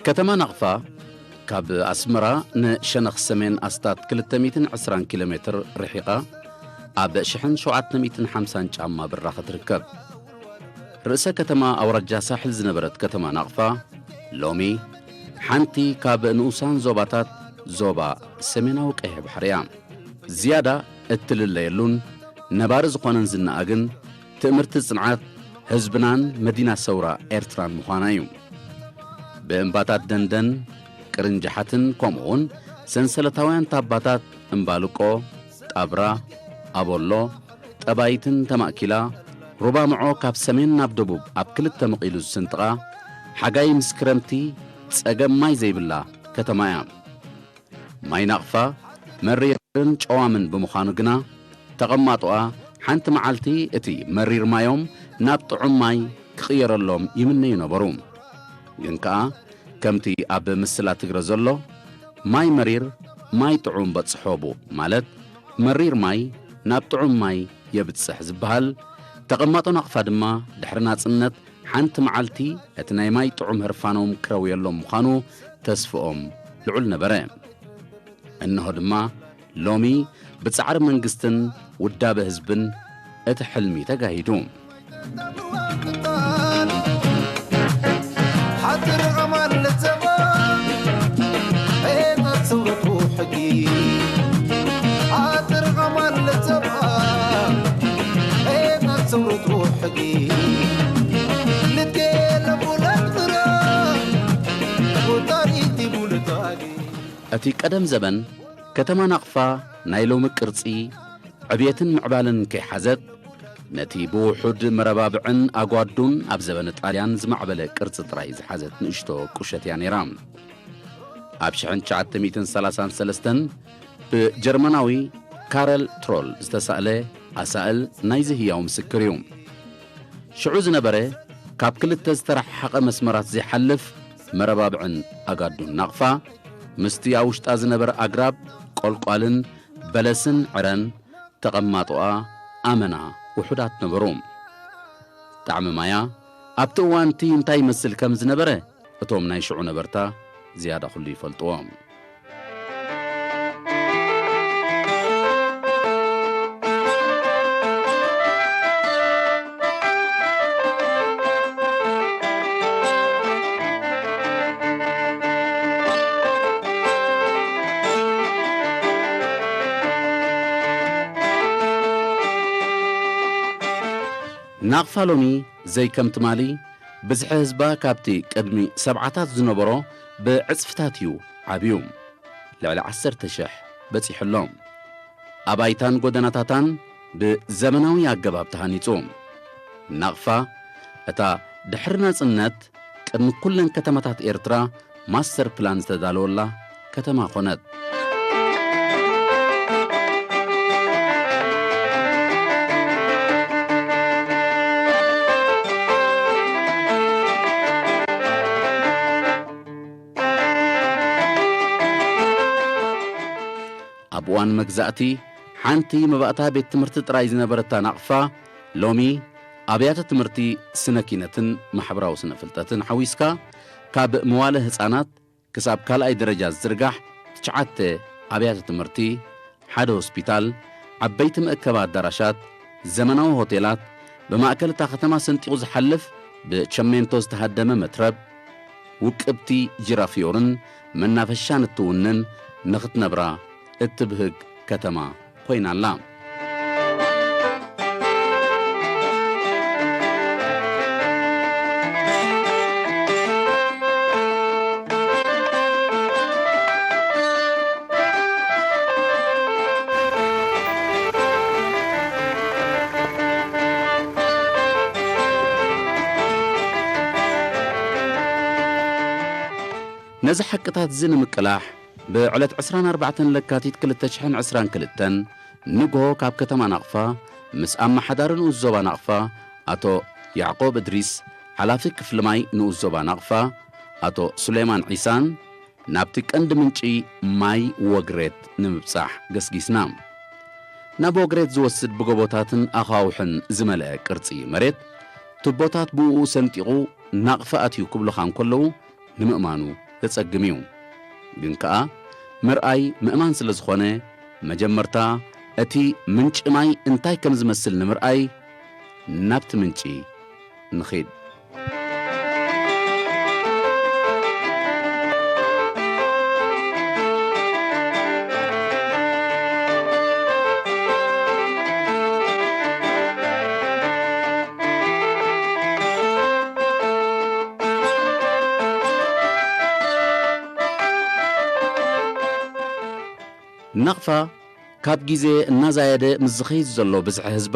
ከተማ ናቕፋ ካብ ኣስመራ ንሸነኽ ሰሜን ኣስታት ክልተ ሚእትን ዕስራን ኪሎ ሜትር ርሒቓ፣ ኣብ ሽሕን ሸውዓተ ሚእትን ሓምሳን ጫማ ብራኸ ትርከብ። ርእሰ ከተማ ኣውራጃ ሳሕል ዝነበረት ከተማ ናቕፋ፣ ሎሚ ሓንቲ ካብ ንኡሳን ዞባታት ዞባ ሰሜናዊ ቀይሕ ባሕሪ እያ። ዝያዳ እትልለየሉን ነባሪ ዝኾነን ዝነኣ ግን ትእምርቲ ጽንዓት ህዝብናን መዲና ሰውራ ኤርትራን ምዃና እዩ። ብእምባታት ደንደን፣ ቅርንጃሓትን ከምኡውን ሰንሰለታውያን ታባታት እምባልቆ፣ ጣብራ፣ ኣቦሎ፣ ጠባይትን ተማእኪላ፣ ሩባ ምዖ ካብ ሰሜን ናብ ደቡብ ኣብ ክልተ መቒሉ ዝስንጥቓ፣ ሓጋይ ምስ ክረምቲ ጸገም ማይ ዘይብላ ከተማ እያ። ማይ ናቕፋ መሪርን ጨዋምን ብምዃኑ ግና፣ ተቐማጦኣ ሓንቲ መዓልቲ እቲ መሪር ማዮም ናብ ጥዑም ማይ ክቕየረሎም ይምነዩ ነበሩ። ግን ከኣ ከምቲ ኣብ ምስላ ትግረ ዘሎ፣ ማይ መሪር ማይ ጥዑም በጽሖ ቡ ማለት መሪር ማይ ናብ ጥዑም ማይ የብጽሕ ዝበሃል፣ ተቐማጦ ናቕፋ ድማ ድሕሪ ናጽነት ሓንቲ መዓልቲ እቲ ናይ ማይ ጥዑም ህርፋኖም ክረውየሎም ምዃኑ ተስፍኦም ልዑል ነበረ። እንሆ ድማ ሎሚ ብጻዕሪ መንግስትን ውዳበ ህዝብን እቲ ሕልሚ ተጋሂዱ። ሓድር ኣማን ለዘባ ኤና ሰውረቱ ሕጊ ሓድር ኣማን ለዘባ ኤና ሰውረቱ ሕጊ ልትጌ ለቡለት ምራ ቁጣሪቲ ቡልታጊ እቲ ቀደም ዘበን ከተማ ናቕፋ ናይ ሎሚ ቅርጺ ዕብየትን ምዕባለን ከይሓዘት፣ ነቲ ብውሑድ መረባብዕን ኣጓዱን ኣብ ዘበነ ጣልያን ዝማዕበለ ቅርጺ ጥራይ ዝሓዘት ንእሽቶ ቁሸት እያ ነይራ። ኣብ ሽሕን ትሽዓተ ሚእትን ሰላሳን ሰለስተን ብጀርመናዊ ካረል ትሮል ዝተሳእለ ኣሳእል ናይዚ ህያው ምስክር እዩ። ሽዑ ዝነበረ ካብ ክልተ ዝተረሓሓቐ መስመራት ዘይሓልፍ መረባብዕን ኣጋዱን ናቕፋ፣ ምስቲ ኣብ ውሽጣ ዝነበረ ኣግራብ፣ ቆልቋልን በለስን ዕረን፣ ተቐማጦኣ ኣመና ውሑዳት ነበሩ። ጣዕሚ ማያ ኣብቲ እዋንቲ እንታይ ይመስል ከም ዝነበረ፣ እቶም ናይ ሽዑ ነበርታ ዝያዳ ኩሉ ይፈልጥዎ። ናቕፋ ሎሚ ዘይከም ትማሊ ብዝሒ ህዝባ ካብቲ ቅድሚ ሰብዓታት ዝነበሮ ብዕጽፍታት እዩ ዓብዩ። ልዕሊ ዓሰርተ ሽሕ በጺሑ ኣሎ። ኣባይታን ጎደናታታን ብዘመናዊ ኣገባብ ተሃኒጹ። ናቕፋ፣ እታ ድሕሪ ናጽነት ቅድሚ ኩለን ከተማታት ኤርትራ ማስተር ፕላን ዝተዳለወላ ከተማ ኾነት። ኣብ እዋን መግዛእቲ ሓንቲ መባእታ ቤት ትምህርቲ ጥራይ ዝነበረታ ናቕፋ፣ ሎሚ ኣብያተ ትምህርቲ ስነ ኪነትን ማሕበራዊ ስነ ፍልጠትን ሓዊስካ፣ ካብ መዋለ ህጻናት ክሳብ ካልኣይ ደረጃ ዝዝርጋሕ ትሽዓተ ኣብያተ ትምህርቲ፣ ሓደ ሆስፒታል፣ ዓበይቲ መእከቢ ኣዳራሻት፣ ዘመናዊ ሆቴላት፣ ብማእከል እታ ከተማ ሰንጢቑ ዝሓልፍ ብቸሜንቶ ዝተሃደመ መትረብ፣ ውቅብቲ ጂራፊዮርን መናፈሻን እትውንን ንኽትነብራ እትብህግ ከተማ ኮይና ኣላ። ነዚ ሓቅታት እዚ ንምቅላሕ፣ ብዕለት ዕስራን ኣርባዕተን ለካቲት ክልተ ሽሕን ዕስራን ክልተን ንግሆ ካብ ከተማ ናቕፋ ምስ ኣመሓዳሪ ንኡስ ዞባ ናቕፋ ኣቶ ያዕቆብ እድሪስ፣ ሓላፊ ክፍሊ ማይ ንኡስ ዞባ ናቕፋ ኣቶ ሱሌማን ዒሳን ናብቲ ቀንዲ ምንጪ ማይ ወግሬት ንምብጻሕ ገስጊስና። ናብ ወግሬት ዝወስድ ብጎቦታትን ኣኻውሕን ዝመልአ ቅርጺ መሬት፣ ቱቦታት ብእኡ ሰንጢቑ ናቕፋ ኣትዩ ክብሉኻ እንከለዉ ንምእማኑ ዘጸግም እዩ። ግን ከኣ ምርኣይ ምእማን ስለ ዝኾነ፣ መጀመርታ እቲ ምንጪ ማይ እንታይ ከም ዝመስል ንምርኣይ ናብቲ ምንጪ ንኺድ። ናቕፋ ካብ ግዜ እናዛየደ ምስ ዝኸይድ ዘሎ ብዝሒ ህዝባ፣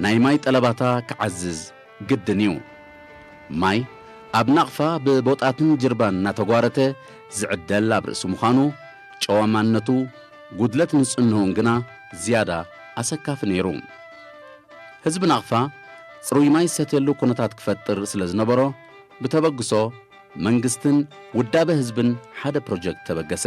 ናይ ማይ ጠለባታ ክዓዝዝ ግድን እዩ። ማይ ኣብ ናቕፋ ብቦጣትን ጅርባን እናተጓረተ ዝዕደል ኣብ ርእሲ ምዃኑ፣ ጨዋማነቱ፣ ጉድለት ንጽህንኡን ግና ዝያዳ ኣሰካፊ ነይሩ። ህዝቢ ናቕፋ ጽሩይ ማይ ዝሰትየሉ ኩነታት ክፈጥር ስለ ዝነበሮ፣ ብተበግሶ መንግስትን ውዳበ ህዝብን ሓደ ፕሮጀክት ተበገሰ።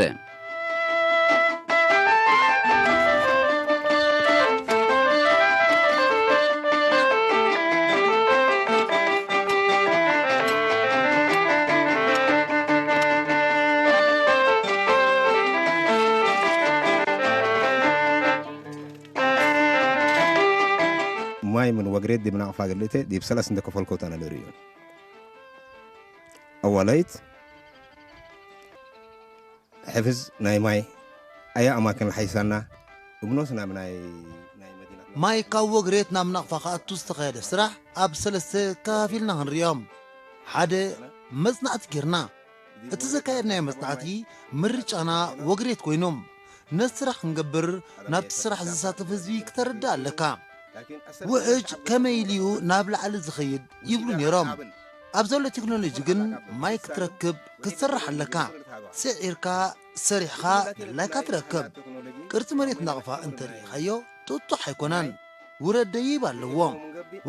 ማይ ምን ወግሬት ዲብ ናቕፋ ገልእተ ዲብ ሰለስ እንደ ከፈልኮ ተነ ልርእዩ። ኣዋላይት ሕፍዝ ናይ ማይ ኣያ ኣማክን ሓይሳና እብኖስ ናብ ናይ ናይ መዲና ማይ ካብ ወግሬት ናብ ናቕፋ ክኣቱ ዝተኻየደ ስራሕ ኣብ ሰለስተ ከፋፊልና ክንርእዮም። ሓደ፣ መጽናዕቲ ጌርና። እቲ ዘካየድናዮ መጽናዕቲ ምርጫና ወግሬት ኮይኑ። ነቲ ስራሕ ክንገብር ናብቲ ስራሕ ዝሳተፍ ህዝቢ ክተረድእ ኣለካ። ውሕጅ ከመይ ኢሉ እዩ ናብ ላዕሊ ዝኸይድ ይብሉ ነይሮም። ኣብ ዘሎ ቴክኖሎጂ ግን ማይ ክትረክብ ክትሰርሕ ኣለካ። ጽዒርካ ሰሪሕኻ ድላይካ ትረክብ። ቅርጺ መሬት ናቕፋ እንተርኢኻዮ ጥጡሕ ኣይኮነን። ውረድ ደይብ ኣለዎ።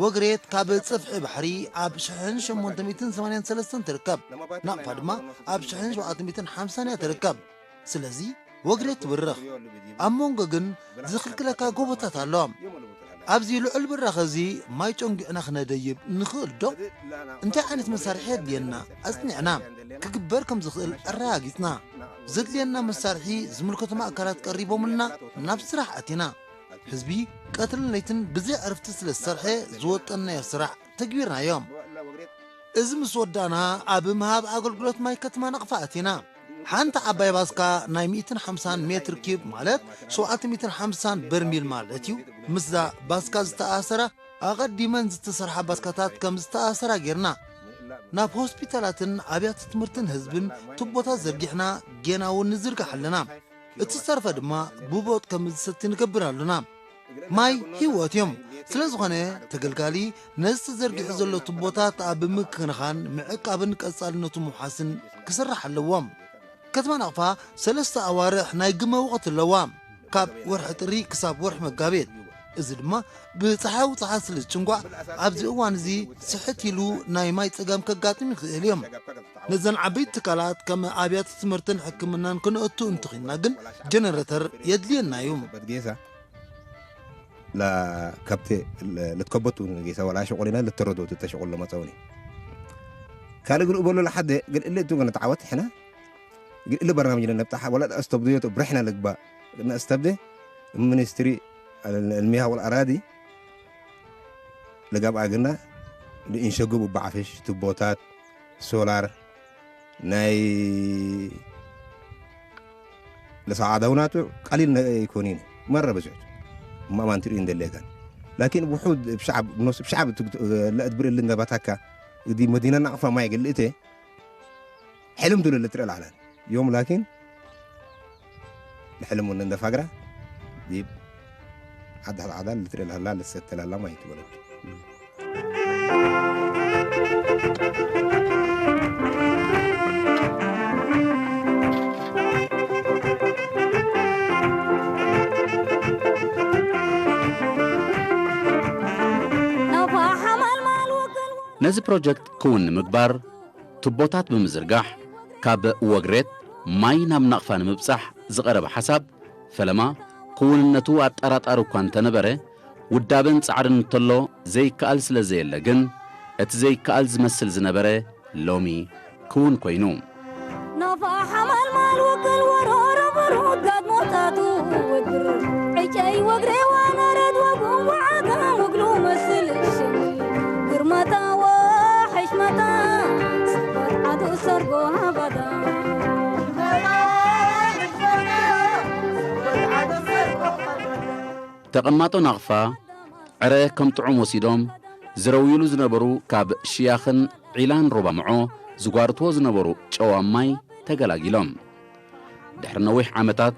ወግሬት ካብ ጽፍሒ ባሕሪ ኣብ ሽሕን ሸሞንተ ሚእትን ሰማንያን ሰለስተን ትርከብ። ናቕፋ ድማ ኣብ ሽሕን ሸውዓተ ሚእትን ሓምሳን እያ ትርከብ። ስለዚ ወግሬት ትብርኽ። ኣብ መንጎ ግን ዝኽልክለካ ጎቦታት ኣሎ። ኣብዚ ልዑል ብራኸ እዚ ማይ ጨንጊዕና ክነደይብ ንኽእል ዶ? እንታይ ዓይነት መሳርሒ የድልየና? ኣጽኒዕና። ክግበር ከም ዝኽእል ኣረጋጊጽና። ዘድልየና መሳርሒ ዝምልከቶም ኣካላት ቀሪቦምልና ናብ ስራሕ ኣቲና። ህዝቢ ቀትርን ለይትን ብዘይ ዕርፍቲ ስለ ዝሰርሐ ዝወጠንናዮ ስራሕ ተግቢርናዮ። እዚ ምስ ወዳእና ኣብ ምሃብ ኣገልግሎት ማይ ከተማ ናቕፋ ኣቲና። ሓንቲ ዓባይ ባስካ ናይ ሚእትን ሓምሳን ሜትር ኪዩብ ማለት ሸውዓተ ሚእትን ሓምሳን በርሚል ማለት እዩ። ምስዛ ባስካ ዝተኣሰራ ኣቐዲመን ዝተሰርሓ ባስካታት ከም ዝተኣሰራ ጌርና ናብ ሆስፒታላትን ኣብያተ ትምህርትን ህዝብን ቱቦታት ዘርጊሕና ጌና እውን ንዝርግሕ ኣለና። እቲ ዝተረፈ ድማ ብቦጥ ከም ዝሰቲ ንገብር ኣሉና። ማይ ህይወት እዮም። ስለ ዝኾነ ተገልጋሊ ነዚ ተዘርጊሑ ዘሎ ቱቦታት ኣብ ምክንኻን ምዕቃብን ቀጻልነቱ ምውሓስን ክስራሕ ኣለዎም። ከተማ ናቕፋ ሰለስተ ኣዋርሕ ናይ ግመ ወቕቲ ኣለዋ። ካብ ወርሒ ጥሪ ክሳብ ወርሒ መጋቢት። እዚ ድማ ብጸሓያዊ ጸሓይ ስለ ዝጭንጓዕ ኣብዚ እዋን እዚ ስሕት ኢሉ ናይ ማይ ጸገም ከጋጥም ይኽእል እዮም። ነዘን ዓበይቲ ትካላት ከም ኣብያተ ትምህርትን ሕክምናን ክነእቱ እንተኺንና ግን ጀነረተር የድልየና እዩ። በት ጌሳ ለከብቴ ለትከበቱ ጌሳ ወላ ሸቆሌና ለተረዶ ተሸቆሎ መጸውኒ ካልእ ግልኡ በሎ ለሓደ ግልእለ እቱ ገነ ተዓወት ሕና ግልእለ በርናምጅ ነብጣሓ ወላ ኣስተብድዮ ብርሕና ለግባ ነስተብደ ሚኒስትሪ المياه والأراضي ለጋብኣ ግና ንእንሸግቡ ባዕፍሽ ቱቦታት ሶላር ናይ ለሰዓዳውናቱ ቀሊል ነ- ኣይኮኒን መረ ብዙሕ ማማን ትርኢ እንደሌጋን ላኪን ውሑድ ብሻዕብ ብኖስ ብሻዕብ ለእድብር እልን ገባታካ እዲ መዲና ናቕፋ ማይ ገልእተ ሕልም ትብለ ልትርኢ ላዕላን ዮም ላኪን ንሕልም እውን እንደፋግራ ዲብ ዓዲ ዓዳ ልትርኢ ላላ ልሰተላላ ማይ ትበለቱ ነዚ ፕሮጀክት ክውን ንምግባር ቱቦታት ብምዝርጋሕ ካብ ወግሬት ማይ ናብ ናቕፋ ንምብጻሕ ዝቐረበ ሓሳብ ፈለማ ክውንነቱ ኣጠራጣሪ እኳ እንተነበረ ውዳበን ጻዕርን እንተሎ ዘይከኣል ስለ ዘየለ ግን እቲ ዘይከኣል ዝመስል ዝነበረ ሎሚ ክውን ኮይኑ ሓማልማል ውግል ወሮሮ ብሩድ ጋድሞታቱ ውግር ዕጨይ ወግሬ ዋነረድ ወጉም ወዓጋ ውግሉ መስል ሽም ግርማታ ወሕሽመታ ስባት ዓዱ ሰርጎ ሃባዳ ተቐማጦ ናቕፋ ዕረ ከም ጥዑም ወሲዶም ዝረውይሉ ዝነበሩ ካብ ሽያኽን ዒላን ሩባ ምዖ ዝጓርትዎ ዝነበሩ ጨዋም ማይ ተገላጊሎም። ድሕሪ ነዊሕ ዓመታት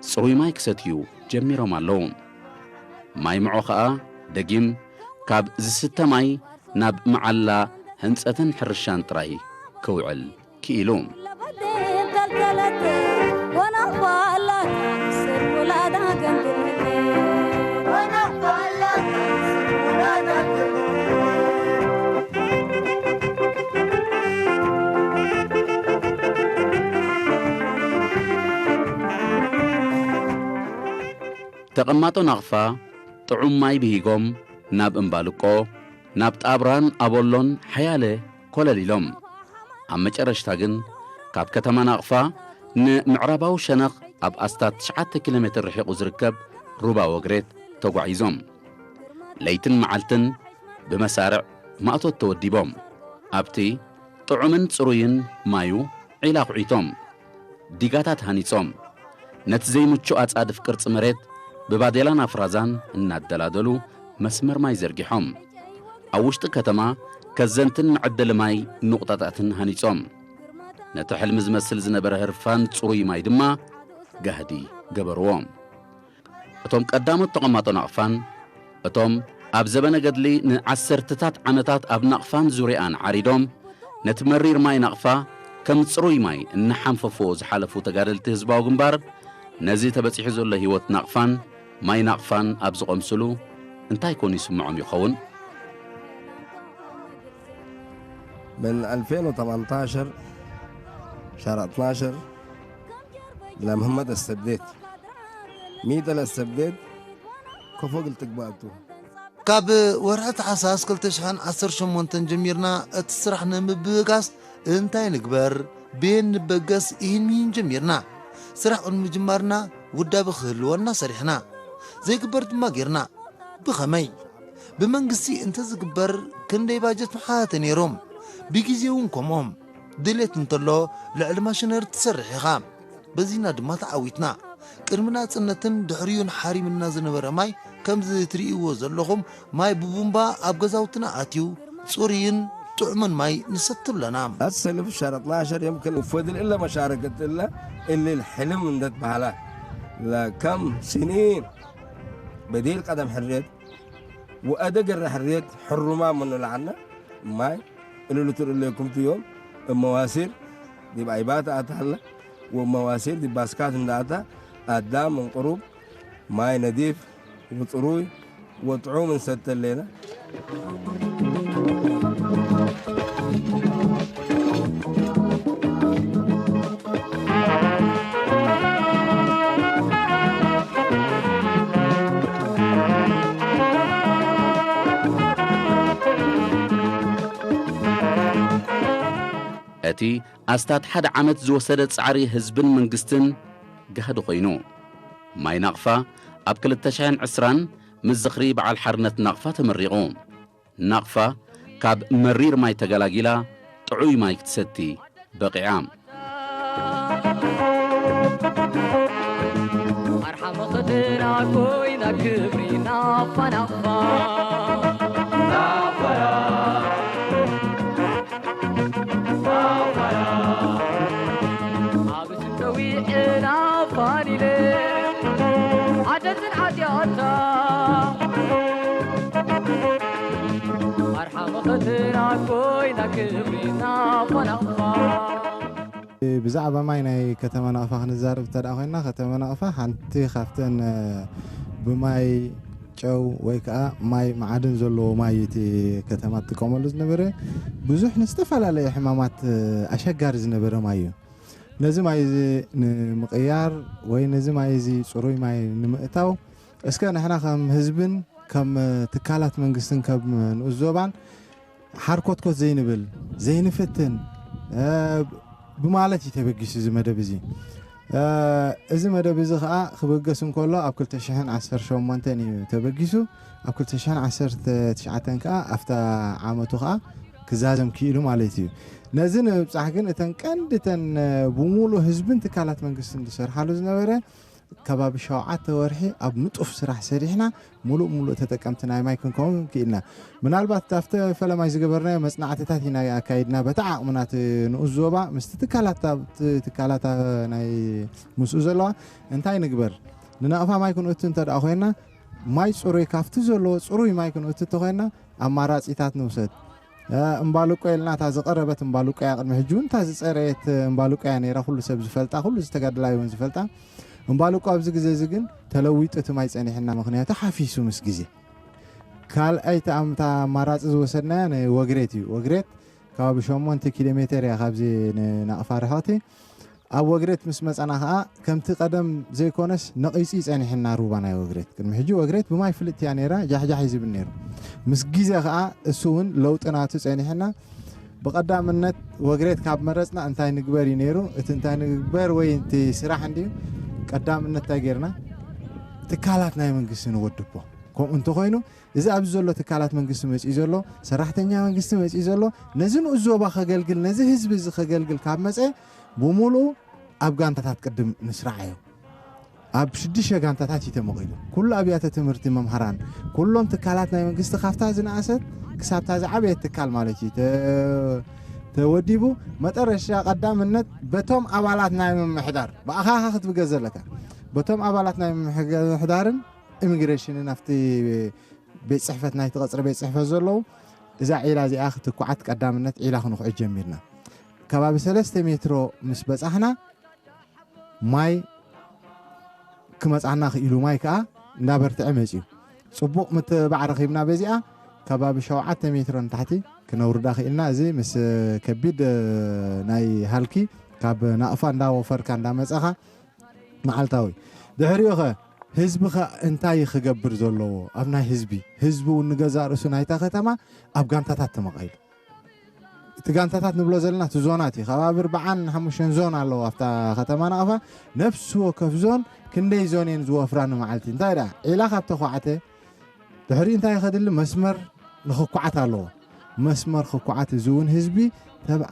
ጽሩይ ማይ ክሰትዩ ጀሚሮም ኣለዉ። ማይ ምዖ ኸኣ ደጊም ካብ ዝስተ ማይ ናብ መዓላ ህንጸትን ሕርሻን ጥራይ ክውዕል ክኢሉ። ተቐማጦ ናቕፋ ጥዑም ማይ ብሂጎም ናብ እምባልቆ ናብ ጣብራን ኣቦሎን ሓያለ ኮለል ኢሎም። ኣብ መጨረሽታ ግን ካብ ከተማ ናቕፋ ንምዕራባዊ ሸነኽ ኣብ ኣስታት ትሽዓተ ኪሎ ሜትር ርሒቑ ዝርከብ ሩባ ወግሬት ተጓዒዞም። ለይትን መዓልትን ብመሳርዕ ማእቶት ተወዲቦም ኣብቲ ጥዑምን ጽሩይን ማዩ ዒላ ኩዒቶም። ዲጋታት ሃኒጾም። ነቲ ዘይምቹእ ኣጻድፍ ቅርጺ መሬት ብባዴላን ኣፍራዛን እናደላደሉ መስመር ማይ ዘርጊሖም። ኣብ ውሽጢ ከተማ ከዘንትን መዐደሊ ማይ ኑቕጣታትን ሃኒጾም። ነቲ ሕልሚ ዝመስል ዝነበረ ህርፋን ጽሩይ ማይ ድማ ጋህዲ ገበርዎ። እቶም ቀዳሞት ተቐማጦ ናቕፋን እቶም ኣብ ዘበነ ገድሊ ንዓሰርተታት ዓመታት ኣብ ናቕፋን ዙርያኣን ዓሪዶም ነቲ መሪር ማይ ናቕፋ ከም ጽሩይ ማይ እናሓንፈፍዎ ዝሓለፉ ተጋደልቲ ህዝባዊ ግንባር ነዚ ተበጺሑ ዘሎ ህይወት ናቕፋን ማይ ናቕፋን ኣብ ዝቐምስሉ እንታይ ኮን ይስምዖም ይኸውን? من ألفين وتمنتاشر شهر اتناشر لمحمد السبديت ميت السبديت كفوق التقباتو ካብ ወርሒ ታሕሳስ ክልተ ሽሕን ዓሰርተ ሸሞንተን ጀሚርና እቲ ስራሕ ንምብጋስ እንታይ ንግበር፣ ብየን ንበገስ ኢሂን ምሂን ጀሚርና። ስራሕ ቅድሚ ምጅማርና ውዳበ ክህልወና ሰሪሕና። ዘይግበር ድማ ጌርና። ብኸመይ? ብመንግስቲ እንተዝግበር ክንደይ ባጀት ምሓተ ነይሮም። ብግዜ እውን ከምኦም። ድሌት እንተሎ ልዕሊ ማሽነሪ ትሰርሕ ኢኻ። በዚና ድማ ተዓዊትና። ቅድሚ ናጽነትን ድሕሪኡን ሓሪምና ዝነበረ ማይ ከምዚ ትርእይዎ ዘለኹም ማይ ብቡምባ ኣብ ገዛውትና ኣትዩ ጽሩይን ጥዑምን ማይ ንሰቲ ኣለና። السلف شهر اتناشر يمكن وفضل إلا مشاركة إلا اللي الحلم من ذات بحالة لكم سنين بديل قدم حريت وأدقر حريت حرما منه لعنا ماي اللي لتر إليكم تيوم المواسير دي بعيبات أتحلى والمواسير دي باسكات من داتا أدام من قروب ماي نظيف وطروي وطعوم نسد الليلة እቲ ኣስታት ሓደ ዓመት ዝወሰደ ጻዕሪ ህዝብን መንግስትን ጋህዲ ኮይኑ። ማይ ናቕፋ ኣብ ክልተ ሽሕን ዕስራን ምስ ዝኽሪ በዓል ሓርነት ናቕፋ ተመሪቑ። ናቕፋ ካብ መሪር ማይ ተገላጊላ ጥዑይ ማይ ክትሰቲ በቒዓ። ኣርሓ መኸተና ኮይና ክብሪ ናቕፋ ናቕፋ ናቕፋ ናቕፋ ኣብ ሽም ጸዊዐ ናቕፋ ኢለ ዓደትን ሓጢኣታ ኣርሓ መኸተና ኮይና ክብሪ ናቕፋ ናቕፋ ብዛዕባ ማይ ናይ ከተማ ናቕፋ ክንዛረብ እንተ ደኣ ኮይንና፣ ከተማ ናቕፋ ሓንቲ ካብተን ብማይ ጨው ወይ ከዓ ማይ መዓድን ዘለዎ ማይ እቲ ከተማ ትጥቀመሉ ዝነበረ ብዙሕ ንዝተፈላለየ ሕማማት ኣሸጋሪ ዝነበረ ማይ እዩ። ነዚ ማይ እዚ ንምቕያር ወይ ነዚ ማይ እዚ ፅሩይ ማይ ንምእታው እስከ ንሕና ከም ህዝብን ከም ትካላት መንግስትን ከም ንኡስ ዞባን ሓርኮትኮት ዘይንብል ዘይንፍትን ብማለት እዩ ተበጊሱ እዚ መደብ እዚ። እ፣ እዚ መደብ እዚ ኸኣ ክብገስ እንከሎ ኣብ ክልተ ሽሕን ዓሰርተ ሸሞንተን እዩ ተበጊሱ። ኣብ ክልተ ሽሕን ዓሰርተ ትሽዓተን ከኣ ኣብታ ዓመቱ ከኣ ክዛዘም ክኢሉ ማለት እዩ። ነዚ ንምብጻሕ ግን እተን ቀንዲ እተን፣ እ፣ ብምሉእ ህዝብን ትካላት መንግስትን ዝሰርሓሉ ዝነበረ ከባቢ ሸውዓተ ወርሒ ኣብ ንጡፍ ስራሕ ሰሪሕና፣ ሙሉእ ሙሉእ ተጠቀምቲ ናይ ማይ ክንከውን ክኢልና። ምናልባት ኣብቲ ፈለማይ ዝገበርናዮ መጽናዕትታት ኢና ኣካይድና፣ በታ ዓቕምና እቲ ንኡስ ዞባ ምስቲ ትካላት፣ ኣብቲ ትካላት ናይ ምስኡ ዘለዋ እንታይ ንግበር? ንናቕፋ ማይ ክንእቱ እንተ ደኣ ኮይና፣ ማይ ጽሩይ ካብቲ ዘለዎ ጽሩይ ማይ ክንእቱ እንተኮይና፣ ኣማራጺታት ንውሰድ። እ፣ እምባልቆ ኢልና እታ ዝቐረበት እምባልቆ እያ፣ ቅድሚ ሕጂ እውን እታ ዝጸረየት እምባልቆ እያ ነይራ፣ ኩሉ ሰብ ዝፈልጣ፣ ኩሉ ዝተጋደላይ እውን ዝፈልጣ። እምባልቆ ኣብዚ ግዜ እዚ ግን ተለዊጡ እቲ ማይ ጸኒሕና፣ ምኽንያቱ ሓፊሱ ምስ ግዜ። ካልኣይቲ ኣምታ ኣማራጺ ዝወሰድናያ ንወግሬት እዩ። ወግሬት ከባቢ ሸሞንተ ኪሎ ሜተር እያ ካብዚ ንናቕፋ ርሕቕቲ። ኣብ ወግሬት ምስ መጻና ከኣ ከምቲ ቀደም ዘይኮነስ ነቒጹ እዩ ጸኒሕና ሩባ ናይ ወግሬት። ቅድሚ ሕጂ ወግሬት ብማይ ፍልጥቲ እያ ነይራ፣ ጃሕጃሕ እዩ ዝብል ነይሩ። ምስ ግዜ ከኣ እሱ እውን ለውጢ ናቱ ጸኒሕና። ብቐዳምነት ወግሬት ካብ መረጽና እንታይ ንግበር እዩ ነይሩ? እቲ እንታይ ንግበር ወይ እቲ ስራሕ እንድዩ ቀዳምነት እንታይ ጌርና? ትካላት ናይ መንግስቲ ንወድቦ። ከምኡ እንተኾይኑ፣ እዚ ኣብዚ ዘሎ ትካላት መንግስቲ መጺኡ ዘሎ፣ ሰራሕተኛ መንግስቲ መጺኡ ዘሎ፣ ነዚ ንኡስ ዞባ ከገልግል፣ ነዚ ህዝቢ እዚ ከገልግል ካብ መጸ፣ ብምሉኡ ኣብ ጋንታታት ቅድም ንስራዓዮ። ኣብ ሽዱሽተ ጋንታታት እዩ ተመቒሉ። ኩሉ ኣብያተ ትምህርቲ፣ መምሃራን፣ ኩሎም ትካላት ናይ መንግስቲ ካብታ ዝነኣሰት ክሳብታ ዝዓበየት ትካል ማለት እዩ ተ-፣ ተወዲቡ። መጠረሻ ቀዳምነት በቶም ኣባላት ናይ ምምሕዳር፣ ብኣኻ ኢኻ ክትብገስ ዘለካ። በቶም ኣባላት ናይ ምምሕዳርን ኢሚግሬሽንን ኣብቲ ቤት ጽሕፈት ናይቲ ቀጽሪ ቤት ጽሕፈት ዘለዉ፣ እዛ ዒላ እዚኣ ክትኩዓት ቀዳምነት ዒላ ክንኹዕት ጀሚርና። ከባቢ ሰለስተ ሜትሮ ምስ በጻሕና ማይ ክመጻና ክኢሉ፣ ማይ ከኣ እንዳበርትዐ መጺኡ። ጽቡቕ ምትብባዕ ረኺብና። በዚኣ ከባቢ ሸውዓተ ሜትሮ ንታሕቲ ክነውርዳ ክኢልና። እዚ ምስ ከቢድ፣ እ፣ ናይ ሃልኪ ካብ ናቕፋ እንዳወፈርካ እንዳመጻኻ መዓልታዊ። ድሕሪኡ ኸ ህዝቢ ኸ እንታይ ክገብር ዘለዎ? ኣብ ናይ ህዝቢ፣ ህዝቢ እውን ንገዛእ ርእሱ ናይታ ከተማ ኣብ ጋንታታት ተመቒሉ። እቲ ጋንታታት ንብሎ ዘለና እቲ ዞናት እዩ። ካብ ኣብ ኣርብዓን ሓሙሽተን ዞን ኣለዎ ኣብታ ከተማ ናቕፋ። ነፍሲ ወከፍ ዞን ክንደይ ዞን እየን ዝወፍራ ንመዓልቲ? እንታይ ደኣ ዒላ ካብ ተኳዕተ ድሕሪኡ እንታይ ከድሊ? መስመር ንኽኳዓት ኣለዎ። መስመር ክኳዓት፣ እዚ እውን ህዝቢ ተብ-፣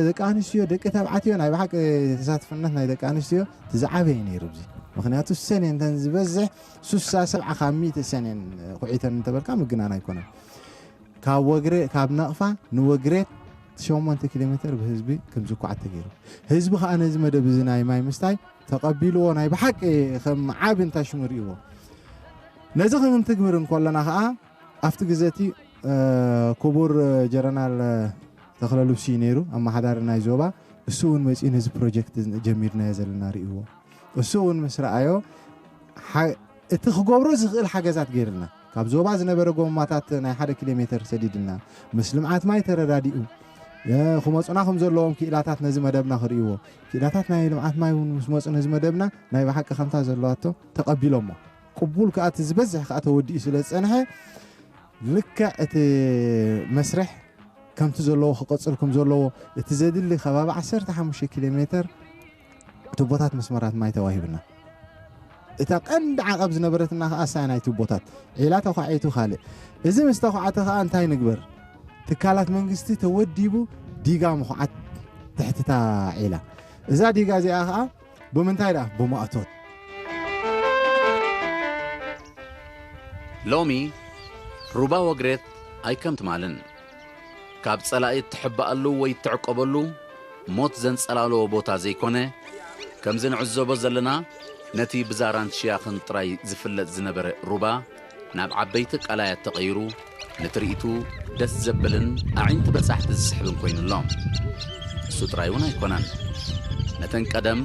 ደቂ ኣንስትዮ፣ ደቂ ተባዕትዮ፣ ናይ ብሓቂ ተሳትፍነት ናይ ደቂ ኣንስትዮ እቲ ዝዓበየ ነይሩ። እዚ ምኽንያቱ እሰን እየን እተን ዝበዝሕ፣ ስሳ ሰብዓ ካብ ሚእቲ እሰን እየን ኩዒተን እንተበልካ ምግናን ኣይኮነን። ካብ ወግሬ-፣ ካብ ናቕፋ ንወግሬት ሸሞንተ ኪሎ ሜተር ብህዝቢ ከም ዝኳዓት ተገይሩ። ህዝቢ ከኣ ነዚ መደብ እዚ ናይ ማይ ምስታይ ተቐቢልዎ፣ ናይ ብሓቂ ከም ዓቢ እንታይ ሽሙ ርእይዎ። ነዚ ክንትግብር እንከለና ከኣ ኣብቲ ግዜ እቲ፣ እ፣ ክቡር ጀረናል ተኽለ ልብሲ እዩ ነይሩ፣ ኣመሓዳሪ ናይ ዞባ። እሱ እውን መጺኡ ነዚ ፕሮጀክት ጀሚርናዮ ዘለና ርእይዎ። እሱ እውን ምስ ረኣዮ፣ ሓ-፣ እቲ ክገብሮ ዝኽእል ሓገዛት ገይርልና፣ ካብ ዞባ ዝነበረ ጎማታት ናይ ሓደ ኪሎ ሜተር ሰዲድልና፣ ምስ ልምዓት ማይ ተረዳዲኡ፣ እ፣ ክመጹና ከም ዘለዎም ክኢላታት ነዚ መደብና ክርእይዎ፣ ክኢላታት ናይ ልምዓት ማይ እውን ምስ መጹ ነዚ መደብና ናይ ብሓቂ ከምታ ዘለዋቶ ተቐቢሎሞ። ቅቡል ከኣ እቲ ዝበዝሕ ከኣ ተወዲኡ ስለ ዝጸንሐ፣ ልክዕ እቲ መስርሕ ከምቲ ዘለዎ ክቕጽል ከም ዘለዎ፣ እቲ ዘድሊ ከባቢ ዓሰርተ ሓሙሽተ ኪሎ ሜተር ቱቦታት መስመራት ማይ ተዋሂብና። እታ ቀንዲ ዓቐብ ዝነበረትና ከኣ እሳ ናይ ቱቦታት። ዒላ ተዃዒቱ ካልእ። እዚ ምስ ተዃዕተ ከኣ እንታይ ንግበር? ትካላት መንግስቲ ተወዲቡ ዲጋ ምኹዓት ትሕቲ እታ ዒላ። እዛ ዲጋ እዚኣ ከኣ ብምንታይ ደኣ? ብማእቶት። ሎሚ ሩባ ወግሬት ኣይከም ትማልን። ካብ ጸላኢ እትሕባኣሉ ወይ እትዕቆበሉ ሞት ዘንጸላልዎ ቦታ ዘይኮነ፣ ከምዚ ንዕዘቦ ዘለና ነቲ ብዛራን ሽያኽን ጥራይ ዝፍለጥ ዝነበረ ሩባ፣ ናብ ዓበይቲ ቀላያት ተቐይሩ፣ ንትርኢቱ ደስ ዘብልን ኣዒንቲ በጻሕቲ ዝስሕብን ኮይኑ ኣሎ። እሱ ጥራይ እውን ኣይኮነን። ነተን ቀደም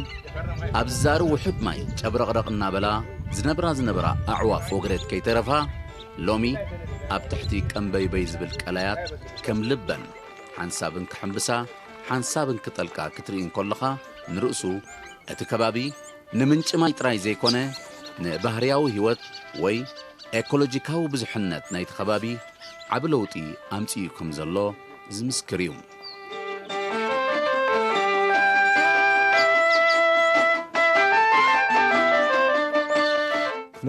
ኣብ ዝዛሪ ውሑድ ማይ ጨብረቕረቕ እናበላ ዝነብራ ዝነበራ ኣዕዋፍ ወግሬት ከይተረፋ፣ ሎሚ ኣብ ትሕቲ ቀምበይበይ ዝብል ቀላያት ከም ልበን ሓንሳብ እንክሕምብሳ፣ ሓንሳብ እንክጠልቃ ክትርኢ እንከለኻ፣ ንርእሱ እቲ ከባቢ ንምንጪ ማይ ጥራይ ዘይኮነ፣ ንባህርያዊ ህይወት ወይ ኤኮሎጂካዊ ብዙሕነት ናይቲ ከባቢ ዓቢ ለውጢ ኣምጺኡ ከም ዘሎ ዝምስክር እዩ።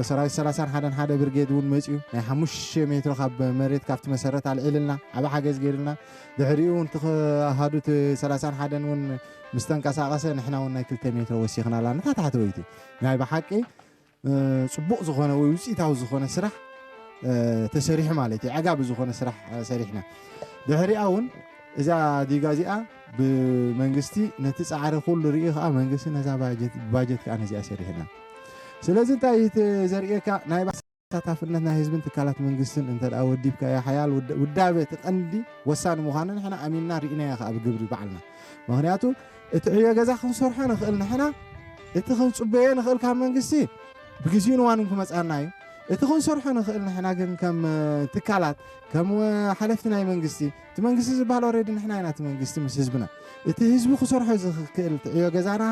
ሰራዊት ሰላሳን ሓደን ሓደ ብርጌድ እውን መፅዩ ናይ ሓሙሽተ ሜትሮ ካብ መሬት ካብቲ መሰረት ኣልዒልና ዓብ ሓገዝ ገይርልና። ድሕሪኡ እውን እቲ ኣሃዱ እቲ ሰላሳን ሓደን እውን ምስ ተንቀሳቐሰ ንሕና እውን ናይ ክልተ ሜትሮ ወሲኽናላ። ንታ ታሕተወይቲ ናይ ብሓቂ ጽቡቕ ዝኾነ ወይ ውፅኢታዊ ዝኾነ ስራሕ ተሰሪሑ ማለት እዩ። ዓጋቢ ዝኾነ ስራሕ ሰሪሕና። ድሕሪኣ እውን እዛ ዲጋ እዚኣ ብመንግስቲ ነቲ ፃዕሪ ኩሉ ርኢ ከዓ መንግስቲ ነዛ ባጀት ከዓ ነዚኣ ሰሪሕና። ስለዚ እንታይ እቲ ዘርእየካ ናይ ተሳታፍነት ናይ ህዝብን ትካላት መንግስትን እንተ ደኣ ወዲብካዮ ሓያል ውዳበ እቲ ቀንዲ ወሳኒ ምዃኑ ንሕና ኣሚንና ርኢናዮ ከዓ ብግብሪ ባዕልና። ምኽንያቱ እቲ ዕዮ ገዛ ክንሰርሖ ንኽእል ንሕና እቲ ክንጽበዮ ንኽእል ካብ መንግስቲ ብግዜኡን እዋኑን ክመጽኣና እዩ። እቲ ክንሰርሖ ንኽእል ንሕና ግን ከም ትካላት ከም ሓለፍቲ ናይ መንግስቲ እቲ መንግስቲ ዝበሃል ኦረዲ ንሕና ኢና እቲ መንግስቲ ምስ ህዝብና እቲ ህዝቢ ክሰርሖ ዝኽእል ዕዮ ገዛና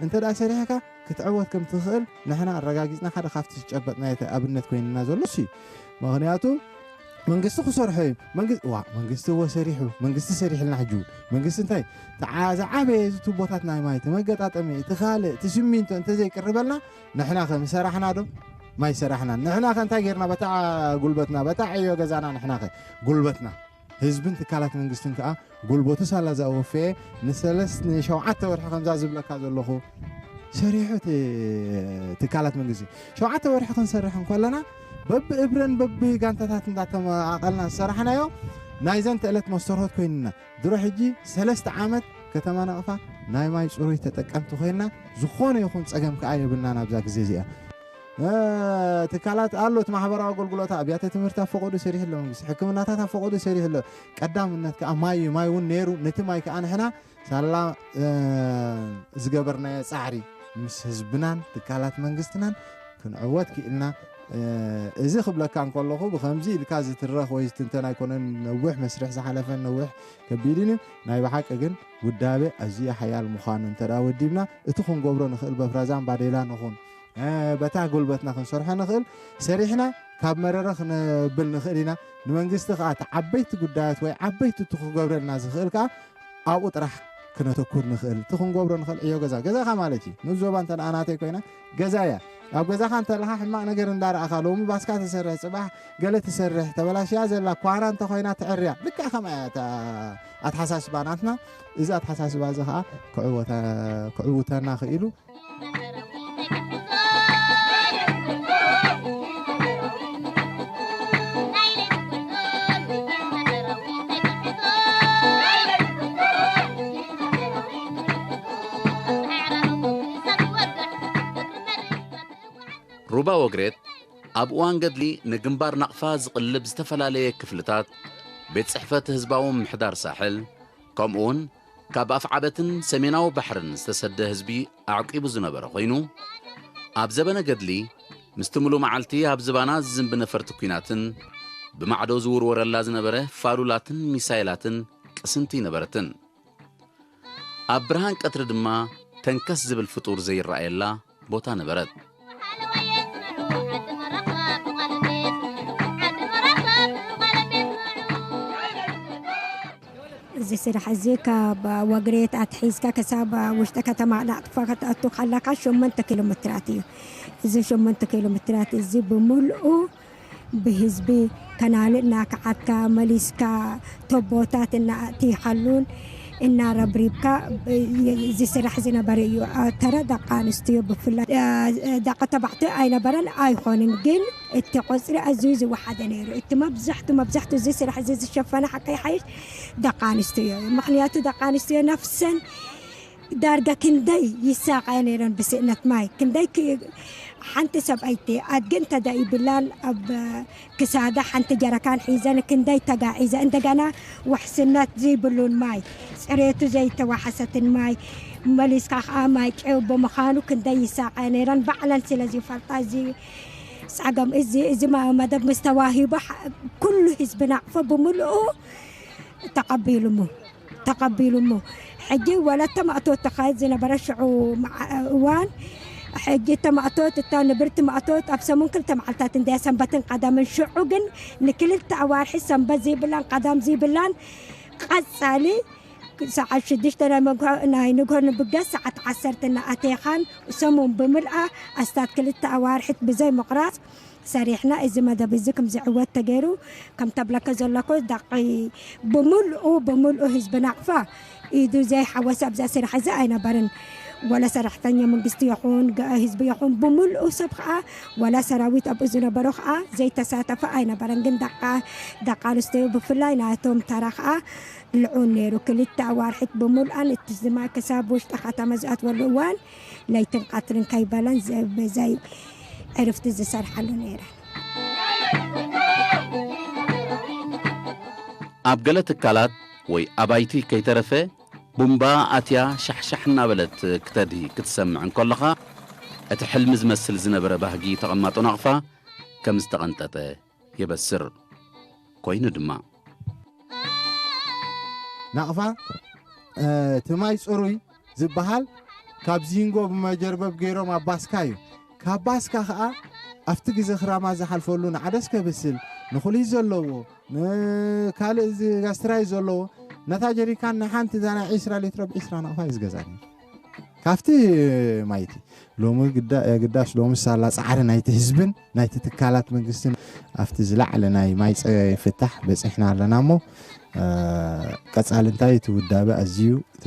እንተ ደኣ ሰሪሕካ ክትዕወት ከም ትኽእል ንሕና ኣረጋጊጽና ሓደ ካብቲ ዝጨበጥናዮ ኣብነት ኮይንና ዘሎ እሱ እዩ። ምኽንያቱ መንግስቲ ክሰርሖ እዩ። መንግስቲ ዋ መንግስቲ እወ ሰሪሑ መንግስቲ ሰሪሕልና ሕጂ እውን መንግስቲ እንታይ ዝዓበየ እዚ ቱቦታት ናይ ማይ እቲ መገጣጠሚ እቲ ካልእ እቲ ስሚንቶ እንተዘይቅርበልና ንሕና ከ ምሰራሕና ዶ ማይ ሰራሕና ንሕና ከ እንታይ ጌርና በታ ጉልበትና በታ ዕዮ ገዛና ንሕና ከ ጉልበትና ህዝብን ትካላት መንግስትን ከዓ ጉልበቱ ሳላ ዘወፈየ ንሰለስ ንሸውዓተ ወርሒ ከምዛ ዝብለካ ዘለኹ ሰሪሑ እቲ ትካላት መንግስቲ ሸውዓተ ወርሒ ክንሰርሕ እንከለና በብእብረን በብጋንታታት እንዳተመቃቀልና ዝሰራሕናዮ ናይዘን ተእለት መስተርሆት ኮይንና ድሮ ሕጂ ሰለስተ ዓመት ከተማ ናቕፋ ናይ ማይ ፅሩይ ተጠቀምቲ ኮይንና ዝኾነ ይኹን ፀገም ከዓ የብልና ናብዛ ግዜ እዚኣ ትካላት ኣሎ እቲ ማሕበራዊ ኣገልግሎት ኣብያተ ትምህርቲ ኣብ ፈቐዱ ሰሪሑ ኣሎ መንግስቲ ሕክምናታት ኣብ ፈቐዱ ሰሪሑ ኣሎ ቀዳምነት ከዓ ማይ እዩ ማይ እውን ነይሩ ነቲ ማይ ከዓ ንሕና ሳላ ዝገበርናዮ ፃዕሪ ምስ ህዝብናን ትካላት መንግስትናን ክንዕወት ክኢልና እዚ ክብለካ እንከለኹ ብከምዚ ኢልካ ዝትረኽ ወይ ዝትንተን ኣይኮነን ነዊሕ መስርሕ ዝሓለፈን ነዊሕ ከቢድን እዩ ናይ ብሓቂ ግን ውዳበ ኣዝዩ ሓያል ምዃኑ እንተ ወዲብና እቲ ክንገብሮ ንኽእል በፍራዛን ባዴላ ንኹን በታ ጉልበትና ክንሰርሖ ንኽእል ሰሪሕና ካብ መረረ ክነብል ንኽእል ኢና ንመንግስቲ ከዓ እቲ ዓበይቲ ጉዳያት ወይ ዓበይቲ እቲ ክገብረልና ዝኽእል ከዓ ኣብኡ ጥራሕ ክነተኩር ንኽእል እቲ ክንገብሮ ንኽእል ዕዮ ገዛ ገዛኻ ማለት እዩ ንዞባ እንተ ናተይ ኮይና ገዛ እያ ኣብ ገዛኻ እንተለኻ ሕማቕ ነገር እንዳረኣኻ ሎሚ ባስካ ትሰርሕ ፅባሕ ገለ ትሰርሕ ተበላሽያ ዘላ ኳራ እንተኮይና ትዕርያ ልክዕ ከምኣ እያ ኣተሓሳስባ ናትና እዚ ኣተሓሳስባ እዚ ከዓ ክዕውተና ክኢሉ ሩባ ወግሬት ኣብ እዋን ገድሊ ንግንባር ናቕፋ ዝቕልብ ዝተፈላለየ ክፍልታት ቤት ጽሕፈት ህዝባዊ ምሕዳር ሳሕል ከምኡውን ካብ ኣፍዓበትን ሰሜናዊ ባሕርን ዝተሰደ ህዝቢ ኣዕቂቡ ዝነበረ ኮይኑ ኣብ ዘበነ ገድሊ ምስቲ ምሉ መዓልቲ ኣብ ዝባና ዝዝንቢ ነፈርቲ ኲናትን ብማዕዶ ዝውርወረላ ዝነበረ ፋሉላትን ሚሳይላትን ቅስንቲ ይነበረትን ኣብ ብርሃን ቀትሪ ድማ ተንከስ ዝብል ፍጡር ዘይረኣየላ ቦታ ነበረት። እዚ ስራሕ እዚ ካብ ወግሬት ኣትሒዝካ ክሳብ ውሽጢ ከተማ ናቕፋ ከተኣቱ ከለካ ሸሞንተ ኪሎ ሜትራት እዩ። እዚ ሸሞንተ ኪሎ ሜትራት እዚ ብምልኡ ብህዝቢ ከናልእ እናከዓብካ መሊስካ ቶቦታት እናኣእቲኻሉን እናረብሪብካ እዚ ስራሕ ዝነበረ እዩ። ተረ ደቂ ኣንስትዮ ብፍላይ ደቂ ተባዕትዮ ኣይነበረን ኣይኾንን፣ ግን እቲ ቁፅሪ ኣዝዩ ዝወሓደ ነይሩ። እቲ መብዛሕቱ መብዛሕቱ እዚ ስራሕ እዚ ዝሸፈነ ሓቀይ ሓይሽ ደቂ ኣንስትዮ እዩ። ምክንያቱ ደቂ ኣንስትዮ ነፍሰን ዳርጋ ክንደይ ይሳቐያ ነይረን ብስእነት ማይ ክንደይ ሓንቲ ሰብኣይቲ ኣድጊ እንተደኣ ይብላን ኣብ ክሳዳ ሓንቲ ጀረካን ሒዘን ክንደይ ተጋዒዘ እንደገና ውሕስነት ዘይብሉን ማይ ፅሬቱ ዘይተዋሓሰትን ማይ መሊስካ ከዓ ማይ ጨው ብምዃኑ ክንደይ ይሳቐያ ነይረን ባዕለን ስለ ዝፈልጣ እዚ ፀገም እዚ እዚ መደብ ምስ ተዋሂቡ ኩሉ ህዝቢ ናቕፎ ብምልኡ ተቐቢሉሞ ተቐቢሉሞ ሕጂ ወላ ተማእቶት ተኻየድ ዝነበረ ሽዑ እዋን ሕጂ ተማእቶት እታ ንብርቲ ማእቶት ኣብ ሰሙን ክልተ መዓልታት እንድያ ሰንበትን ቀዳምን ሽዑ ግን ንክልተ ኣዋርሒ ሰንበት ዘይብላን ቀዳም ዘይብላን ቀጻሊ ሰዓት ሽዱሽተ ናይ መግሆ-፣ ናይ ንግሆ ንብገስ ሰዓት ዓሰርተ እናኣተኻን ሰሙን ብምልኣ ኣስታት ክልተ ኣዋርሒት ብዘይ ምቑራጽ ሰሪሕና። እዚ መደብ እዚ ከም ዝዕወት ተገይሩ፣ ከም ተብለከ ዘለኩ፣ ደቂ ብምልኡ፣ ብምልኡ ህዝቢ ናቕፋ ኢዱ ዘይሓወሰ ኣብዛ ስራሕ እዚ ኣይነበርን። ወላ ሰራሕተኛ መንግስቲ ይኹን፣ ገ-፣ ህዝቢ ይኹን፣ ብምልኡ ሰብ ኸኣ፣ ወላ ሰራዊት ኣብኡ ዝነበሮ ኸኣ ዘይተሳተፈ ኣይነበረን። ግን ደቃ-፣ ደቂ ኣንስትዮ ብፍላይ ናቶም ተራ ኸኣ ልዑል ነይሩ። ክልተ ኣዋርሒት ብምልኣን እቲ ዝማ ክሳብ ውሽጢ ከተማ ዝኣትወሉ እዋን ለይትን ቀትርን ከይበለን ዘ-፣ ብዘይ ዕርፍቲ ዝሰርሓሉ ነይረን። ኣብ ገለ ትካላት ወይ ኣባይቲ ከይተረፈ ቡምባ ኣትያ ሻሕሻሕ እናበለት ክተድሂ ክትሰምዕ እንከለኻ፣ እቲ ሕልሚ ዝመስል ዝነበረ ባህጊ ተቐማጦ ናቕፋ ከም ዝተቐንጠጠ የበስር። ኮይኑ ድማ። ናቕፋ፣ እ፣ እቲ ማይ ጽሩይ ዝበሃል ካብ ዚንጎ ብመጀርበብ ገይሮም ኣብ ባስካ እዩ። ካብ ባስካ ኸኣ ኣብቲ ግዜ ክራማት ዝሓልፈሉ ንዓደስ ከብስል፣ ንኹሊት ዘለዎ፣ ንካልእ እዚ ጋስትራይ ዘለዎ፣ ነታ ጀሪካን ንሓንቲ እዛ ናይ ዒስራ ሊትሮ ብ ዒስራ ናቕፋ እዩ ዝገዝኣ ነይሩ። ካብቲ ማይቲ ሎሚ ግዳ-፣ ግዳስ ሎሚ ሳላ ጻዕሪ ናይቲ ህዝብን ናይቲ ትካላት መንግስትን ኣብቲ ዝለዓለ ናይ ማይ ጸ-፣ ፍታሕ በጺሕና ኣለና እሞ፣ እ፣ ቀጻሊ እንታይ እቲ ውዳበ ኣዝዩ እቲ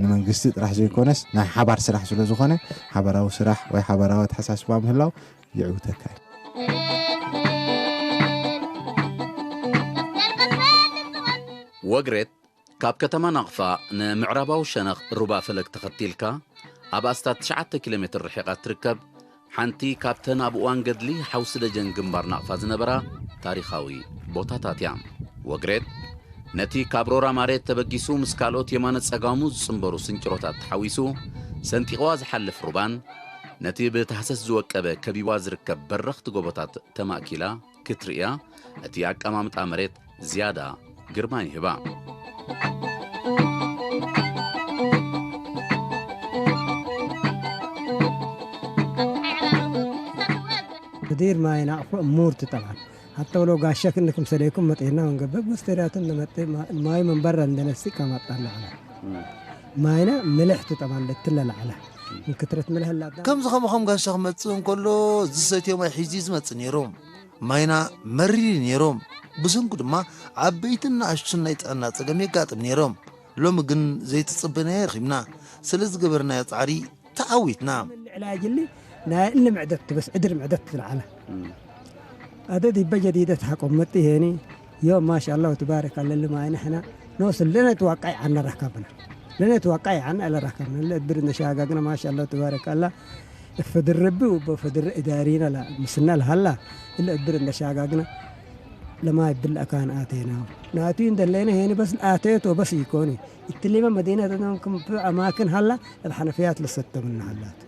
ንመንግስቲ ጥራሕ ዘይኮነስ ናይ ሓባር ስራሕ ስለ ዝኾነ፣ ሓባራዊ ስራሕ ወይ ሓባራዊ ኣተሓሳስባ ምህላው ይዕውተካ እዩ። ወግሬት ካብ ከተማ ናቕፋ ንምዕራባዊ ሸነኽ ሩባ ፈለግ ተኸቲልካ ኣብ ኣስታት ትሽዓተ ኪሎ ሜትር ርሒቓ እትርከብ ሓንቲ ካብተን ኣብ እዋን ገድሊ ሓውሲ ደጀን ግንባር ናቕፋ ዝነበራ ታሪኻዊ ቦታታት እያ። ወግሬት ነቲ ካብ ሮራ ማሬት ተበጊሱ ምስ ካልኦት የማነ ጸጋሙ ዝጽንበሩ ስንጭሮታት ተሓዊሱ ሰንጢቕዋ ዝሓልፍ ሩባን ነቲ ብታህሰስ ዝወቀበ ከቢብዋ ዝርከብ በረኽቲ ጎቦታት ተማእኪላ ክትርእያ እቲ ኣቀማምጣ መሬት ዝያዳ ግርማ ይህባ። تدير ماي نعفو مور تطبعا. حتى ولو قاشك انكم سليكم مطينا ونقبب مسترياتنا مطي ما-، ماي من برا عندنا السكة ما طلعنا. ماينا ملحت طبعا للتلة العلا. من كثرة ملح لا. ከምዚ ከማኹም ጋሻ ክመጽእ እንከሎ ዝሰትዮ ማይ ሒዙ እዩ ዝመጽእ ነይሩ። ማይና መሪር እዩ ነይሩ። ብሰንኩ ድማ ዓበይትን ንኣሽቱን ናይ ጥዕና ጸገም የጋጥም ነይሮም። ሎሚ ግን ዘይተጸበናዮ ረኺብና። ስለ ዝገበርናዮ ጻዕሪ ተዓዊትና። العلاج اللي نا-، اللي معدت بس عدر معدت العلا. أدد يبقى جديدة حقوم متي هني. يوم ما شاء الله تبارك الله اللي ما نحن نوصل لنا توقع عنا ركبنا. لنا توقع عنا على ركبنا. اللي أدبر نشاققنا ما شاء الله تبارك الله. فدر ربي وبفدر إدارينا لا مسنا لهلا. اللي أدبر نشاققنا لما يبدل أكان آتينا. ناتين دلينا هني بس آتيت وبس يكوني. التليمة مدينة تنكم في أماكن هلا الحنفيات لستة من هلات.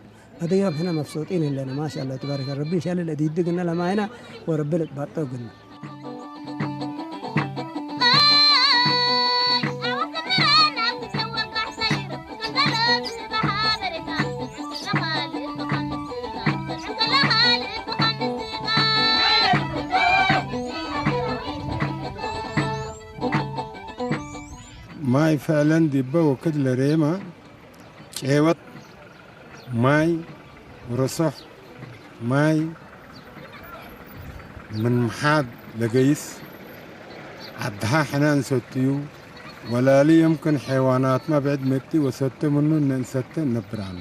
هذا يوم احنا مبسوطين لنا ما شاء الله تبارك الله. ربي إن شاء الله الذي يدقنا لما هنا وربنا تبطل قلنا. ማይ ፈዕለን ዲበ ወክድ ለሬማ ቄወት ማይ ረሶሕ ማይ ምን ምሓድ ለገይስ ዓድሃ ሕነ እንሰትዩ ወላሊ የምክን ሐይዋናትማ ብዕድ መጢ ወሰተ ምኑ እነ እንሰተ እነብራን።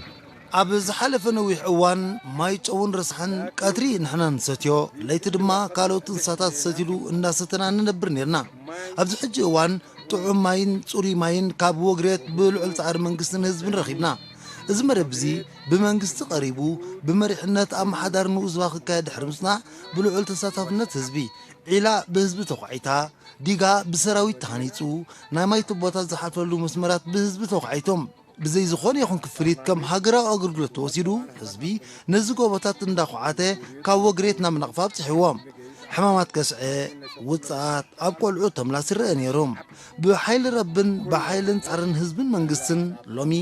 ኣብ ዝሓለፈ ነዊሕ እዋን ማይ ጨውን ረስሓን ቀትሪ ንሕና ንሰትዮ፣ ለይቲ ድማ ካልኦት እንስሳታት ሰትሉ እንዳሰተና ንነብር ኔርና። ኣብዚ ሕጂ እዋን ጥዑም ማይን ጽሩይ ማይን ካብ ወግሬት ብልዑል ጻዕሪ መንግስትን ህዝብን ረኺብና። እዚ መደብ እዚ ብመንግስቲ ቀሪቡ ብመሪሕነት ኣመሓዳሪ ንኡስ ዞባ ክካየድ ድሕሪ ምጽናሕ ብልዑል ተሳታፍነት ህዝቢ፣ ዒላ ብህዝቢ ተዃዒታ፣ ዲጋ ብሰራዊት ተሃኒጹ፣ ናይ ማይ ቱቦታት ዝሓልፈሉ መስመራት ብህዝቢ ተዃዒቶም። ብዘይ ዝኾነ ይኹን ክፍሊት ከም ሃገራዊ ኣገልግሎት ተወሲዱ፣ ህዝቢ ነዚ ጎቦታት እንዳኹዓተ ካብ ወግሬት ናብ ናቕፋ ኣብጺሕዎ። ሕማማት ከስዐ፣ ውጽኣት ኣብ ቆልዑ ተምላስ ይረአ ነይሩ። ብሓይሊ ረብን ብሓይልን ጻዕርን ህዝብን መንግስትን ሎሚ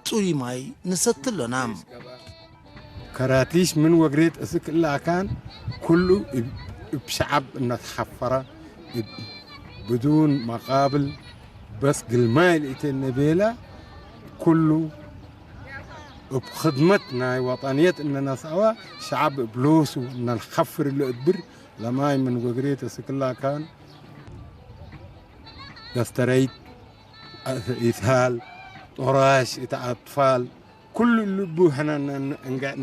ጽሩይ ማይ ንሰቲ ኣሎና። ከራቲሽ ምን ወግሬት እስክ እላ ኣካን ኩሉ እብ፣ እብ ሸዓብ እናተሓፈረ እብ ብዱን መቃብል بس قل ما يلقيتنا بيلا كله بخدمتنا وطنية إننا سوا شعب بلوسو إن الخفر اللي أدبر لماي من وقريت سكلا كان دستريت إسهال طراش إتأطفال كل اللي بوحنا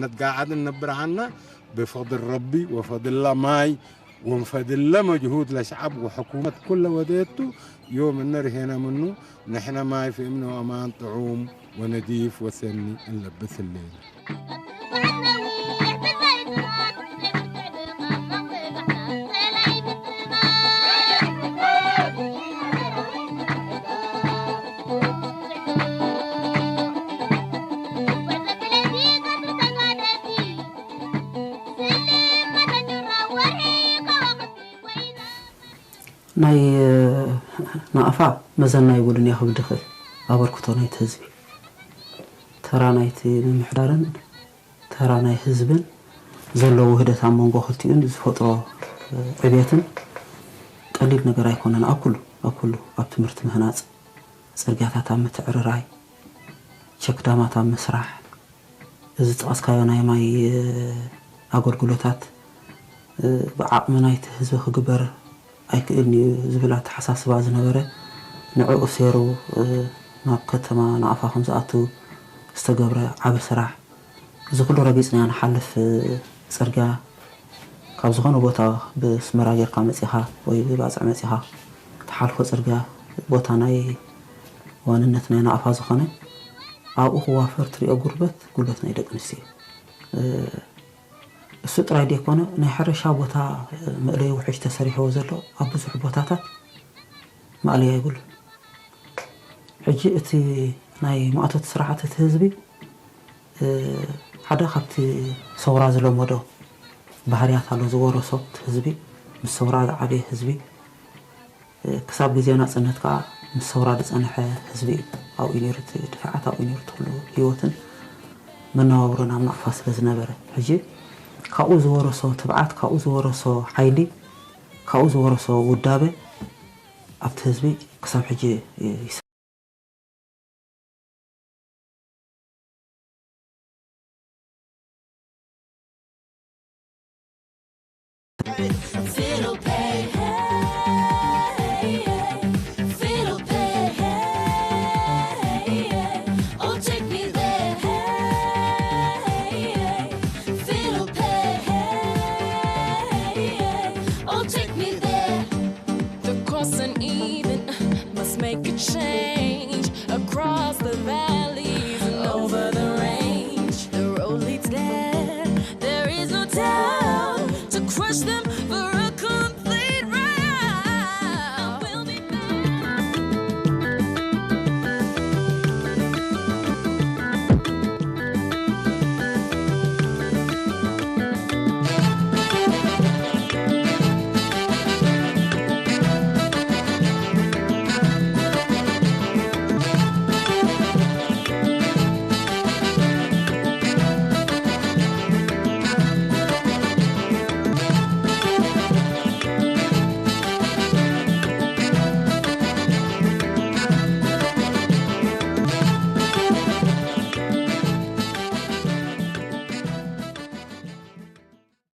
نتقاعد نبر عنا بفضل ربي وفضل الله ماي ومفضل الله مجهود لشعب وحكومة كل وديته يوم النر هنا منه نحن ماي في إمنه أمان طعوم ونضيف وسني نلبس الليل. ናይ ናቕፋ መዘና ይብሉን እየ ክብል ድኽእል ኣበርክቶ ናይቲ ህዝቢ ተራ ናይቲ ምምሕዳርን ተራ ናይ ህዝብን ዘሎ ውህደት ኣብ መንጎ ክልቲኡን ዝፈጥሮ ዕብየትን ቀሊል ነገር ኣይኮነን። ኣብ ኩሉ ኣብ ኩሉ ኣብ ትምህርቲ ምህናፅ፣ ፅርግያታት ኣብ ምትዕርራይ፣ ቸክዳማት ኣብ ምስራሕ፣ እዚ ዝጠቐስካዮ ናይ ማይ ኣገልግሎታት ብዓቕሚ ናይቲ ህዝቢ ክግበር ኣይክእልን እዩ ዝብል ኣተሓሳስባ ዝነበረ ንዕኡ ሰይሩ ናብ ከተማ ናቕፋ ከም ዝኣቱ ዝተገብረ ዓቢ ስራሕ እዚ ኩሉ ረጊጽናዮ ንሓልፍ ጽርግያ ካብ ዝኾነ ቦታ ብስመራ ጌርካ መጺኻ ወይ ብባጽዕ መጺኻ ትሓልፎ ጽርግያ ቦታ ናይ ዋንነት ናይ ናቕፋ ዝኾነ ኣብኡ ክዋፈር ትሪኦ ጉልበት ጉልበት ናይ ደቂ ኣንስትዮ እዩ። እሱ ጥራይ ደይኮነ ናይ ሕርሻ ቦታ መእለዩ ውሕጅ ተሰሪሕዎ ዘሎ ኣብ ብዙሕ ቦታታት ማእለያ የብሉን። ሕጂ እቲ ናይ ማእቶት ስራሓት እቲ ህዝቢ ሓደ ካብቲ ሰውራ ዝለመዶ ባህርያት ኣሎ ዝወረሶ እቲ ህዝቢ ምስ ሰውራ ዝዓበየ ህዝቢ ክሳብ ግዜ ናፅነት ከዓ ምስ ሰውራ ዝፀንሐ ህዝቢ እዩ። ኣብኡ ነይሩ እቲ ድፋዓት ኣብኡ ነይሩ እቲ ኩሉ ህይወትን መነባብሮን ኣብ ናቕፋ ስለ ዝነበረ ሕጂ ካብኡ ዝወረሶ ትብዓት ካብኡ ዝወረሶ ሓይሊ ካብኡ ዝወረሶ ውዳበ ኣብቲ ህዝቢ ክሳብ ሕጂ ይስ